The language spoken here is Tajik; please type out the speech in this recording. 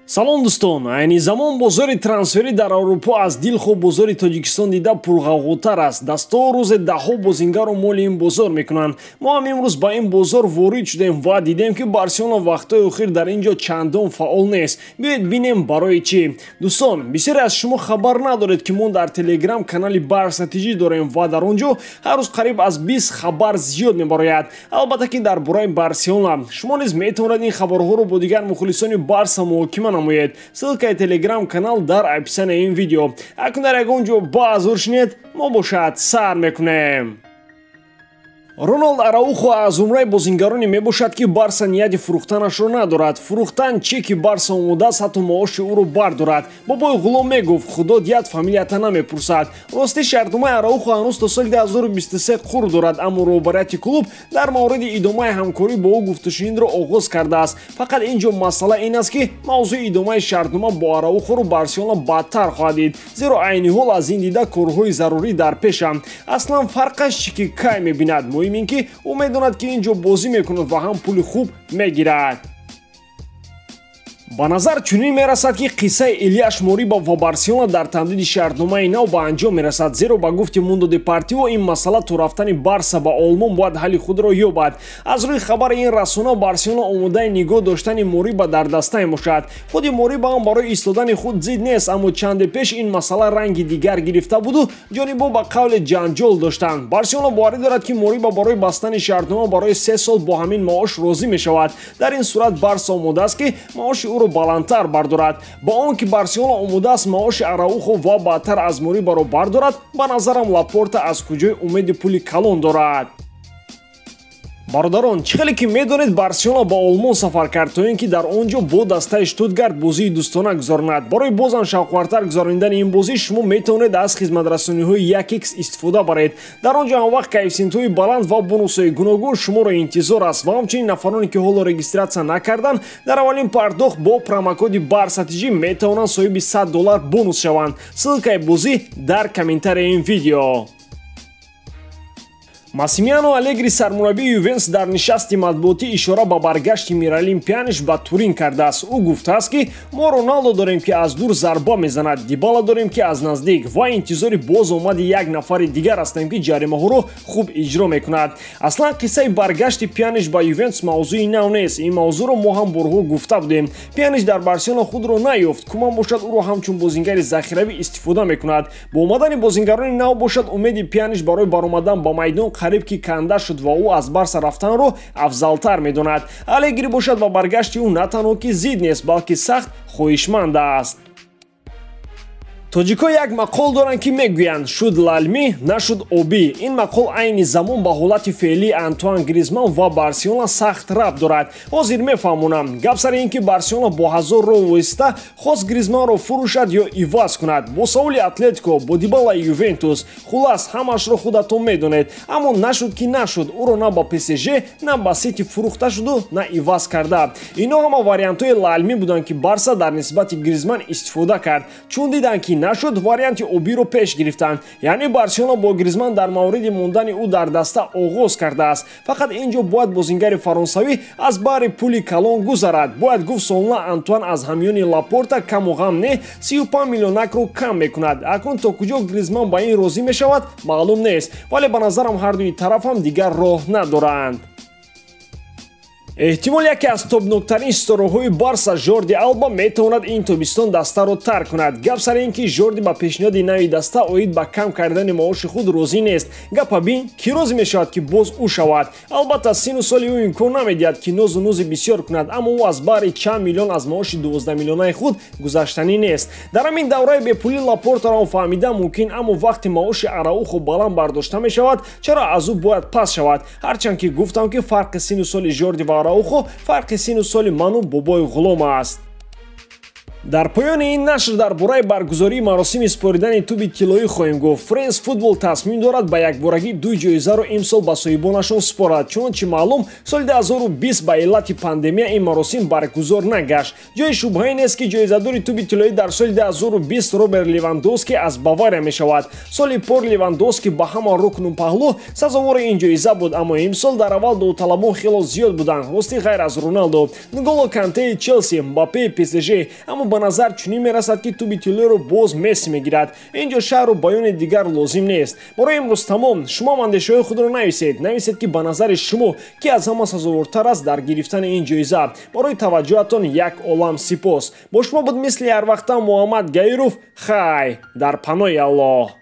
Салом дӯстон, айни замон бозори трансферӣ дар Аврупо аз дилхоҳ бозори Тоҷикистон дида пурғавғотар аст. Дастаҳо рӯзе даҳҳо бозингарро моли ин бозор мекунанд. Мо ҳам имрӯз ба ин бозор ворид шудем ва дидем, ки Барселона вақтҳои охир дар ин ҷо чандон фаъол нест. Биёед бинем барои чӣ. Дӯстон, бисёре аз шумо хабар надоред, ки мо дар Телеграм канали Барса ТЖ дорем ва дар он ҷо ҳар рӯз қариб аз 20 хабар зиёд мебарояд. Албатта ки дар бораи Барселона. Шумо низ метавонед ин хабарҳоро бо дигар мухлисони Барса муҳокима намоед. Ссылкаи Телеграм канал дар описанияи ин видео. Акун дар ягон ҷо баъзур шинед, мо бошад сар мекунем. Роналд Араухо аз зумраи бозингароне мебошад, ки Барса нияти фурӯхтанашро надорад. Фурӯхтан чӣ, ки Барса омодааст ҳатто маоши ӯро бардорад. Бобои Ғулом мегуфт: «Худо дият, фамилията намепурсад». Ростӣ, шартномаи Араухо ҳанӯз то соли 2023 қур дорад, аммо роҳбарияти клуб дар мавриди идомаи ҳамкорӣ бо ӯ гуфтушунидро оғоз кардааст. Фақат ин ҷо масъала ин аст, ки мавзӯи идомаи шартнома бо Араухоро Барселона бадтар хоҳад дид, зеро айни ҳол аз ин дида корҳои зарурӣ дар пешанд. Аслан фарқаш чӣ, ки кай мебинад? Муҳим ин ки ӯ медонад, ки ин ҷо бозӣ мекунад ва ҳам пули хуб мегирад. Ба назар чунин мерасад, ки қиссаи Ильяш Мориба ва Барселона дар тамдиди шартномаи нав ба анҷом мерасад, зеро ба гуфти Мундо Депортиво ин масъала то рафтани Барса ба Олмон бояд ҳалли худро ёбад. Аз рӯи хабари ин расона, Барселона омодаи нигоҳ доштани Мориба дар даста мебошад. Худи Мориба ҳам барои истодани худ зид нест, аммо чанде пеш ин масъала ранги дигар гирифта буду ҷонибо ба қавле ҷанҷол доштанд. Барселона боварӣ дорад, ки Мориба барои бастани шартнома барои 3 сол бо ҳамин маош розӣ мешавад. Дар ин сурат Барса омодааст, ки маоши ӯро баландтар бардорад. Бо он ки Барселона омодааст маоши Араухо ва баъдтар аз Морибаро бардорад, ба назарам, Лапорта аз куҷои умеди пули калон дорад? Бародарон, чӣ хеле ки медонед, Барселона ба Олмон сафар кард, то ин ки дар он ҷо бо дастаи Штутгарт бозии дӯстона гузаронад. Барои бозам шавқвартар гузаронидани ин бозӣ шумо метавонед аз хизматрасониҳои 1x истифода баред. Дар он ҷо ҳамвақт коэффисиентҳои баланд ва бонусҳои гуногун шуморо интизор аст. Ва ҳамчунин нафароне, ки ҳоло регистрация накарданд, дар аввалин пардохт бо промокоди Барса ТЖ метавонанд соҳиби 100 доллар бонус шаванд. Ссылкаи бозӣ дар комментарияи ин видео. Массимилиано Алегри, сармураббии Ювентус, дар нишасти матбуотӣ ишора ба баргашти Миралим Пяниш ба Турин кардааст. Ӯ гуфтааст, ки мо Роналдо дорем, ки аз дур зарба мезанад, Дибала дорем, ки аз наздик, ва интизори боз омади як нафари дигар ҳастем, ки ҷаримаҳоро хуб иҷро мекунад. Аслан қиссаи баргашти Пяниш ба Ювентус мавзӯи нав нест. Ин мавзӯъро мо ҳам борҳо гуфта будем. Пяниш дар Барселона худро наёфт. Куман бошад, ӯро ҳамчун бозингари захиравӣ истифода мекунад. Бо омадани бозингарони нав бошад, умеди Пяниш барои баромадан ба майдон қариб ки канда шуд ва ӯ аз Барса рафтанро афзалтар медонад. Алегри бошад, ба баргашти ӯ на танҳо ки зид нест, балки сахт хоҳишманд аст. Тоҷикҳо як мақол доранд, ки мегӯянд: «Шуд лалмӣ, нашуд обӣ». Ин мақол айни замон ба ҳолати феълии Антуан Гризман ва Барселона сахт рабт дорад. Ҳозир мефаҳмонам. Гап сари ин ки Барселона бо ҳазор роҳ восита хост Гризманро фурӯшад ё иваз кунад бо Саули Атлетико, бо Дибалаи Ювентус, хулас, ҳамаашро худатон медонед. Аммо нашуд ки нашуд, ӯро на ба ПСЖ, на ба Сити фурӯхта шуду, на иваз карда. Ино ҳама вариантҳои лалмӣ буданд, ки Барса дар нисбати Гризман истифода кард. Чун диданд, ки нашуд, варианти обиро пеш гирифтанд. Яъне Барселона бо Гризман дар мавриди мондани ӯ дар даста оғоз кардааст. Фақат ин ҷо бояд бозингари фаронсавӣ аз баҳри пули калон гузарад. Бояд гуфт, солона Антуан аз ҳамёни Лапорта каму ғам не 35 миллионакро кам мекунад. Акнун то куҷо Гризман ба ин розӣ мешавад, маълум нест, вале ба назарам, ҳардуи тараф ҳам дигар роҳ надоранд. Эҳтимол, яке аз тобноктарин ситораҳои Барса, Жорди Алба, метавонад ин тобистон дастаро тарк кунад. Гап сари ин ки Жорди ба пешниҳоди нави даста оид ба кам кардани маоши худ розӣ нест. Гапа бин, кӣ розӣ мешавад, ки боз ӯ шавад? Албатта, сину соли ӯ имкон намедиҳад, ки нозу нузи бисёр кунад, аммо ӯ аз баҳри чанд миллион аз маоши 12 миллионаи худ гузаштанӣ нест. Дар ҳамин давраи бепулӣ Лапортаро фаҳмида мумкин, аммо вақти маоши Араухо баланд бардошта мешавад, чаро аз ӯ бояд паст шавад? Ҳарчанд ки гуфтам, ки фарқи сину соли Жорди ва Араухо фарқи сину соли ману бобои Ғулом аст. Дар поёни ин нашр дар бораи баргузории маросими супоридани тӯби тиллоӣ хоҳем гуфт. Френс Футбол тасмим дорад ба якборагӣ ду ҷоизаро имсол ба соҳибонашон супорад. Чунончи маълум, соли 2020 ба иллати пандемия ин маросим баргузор нагашт. Ҷои шубҳае нест, ки ҷоизадори тӯби тиллоӣ дар соли 2020 Роберт Левандовски аз Бавария мешавад. Соли пор Левандовски ба ҳама рукну паҳлӯ сазовори ин ҷоиза буд, аммо имсол дар аввал довталабон хело зиёд буданд, рости ғайр аз Роналдо, Нголо Кантеи Челси, Мбаппеи ПСЖ. Аммо ба назар чунин мерасад, ки тӯби тиллоиро боз Месси мегирад. Ин ҷо шарҳу баёни дигар лозим нест. Барои имрӯз тамом. Шумо андешаҳои худро нависед. Нависед, ки ба назари шумо ки аз ҳама сазоворттар аст дар гирифтани ин ҷоиза. Барои таваҷҷӯҳатон як олам сипос. Бо шумо буд мисли ҳарвақта Муҳаммад Гаиров. Хай, дар паноҳи Аллоҳ.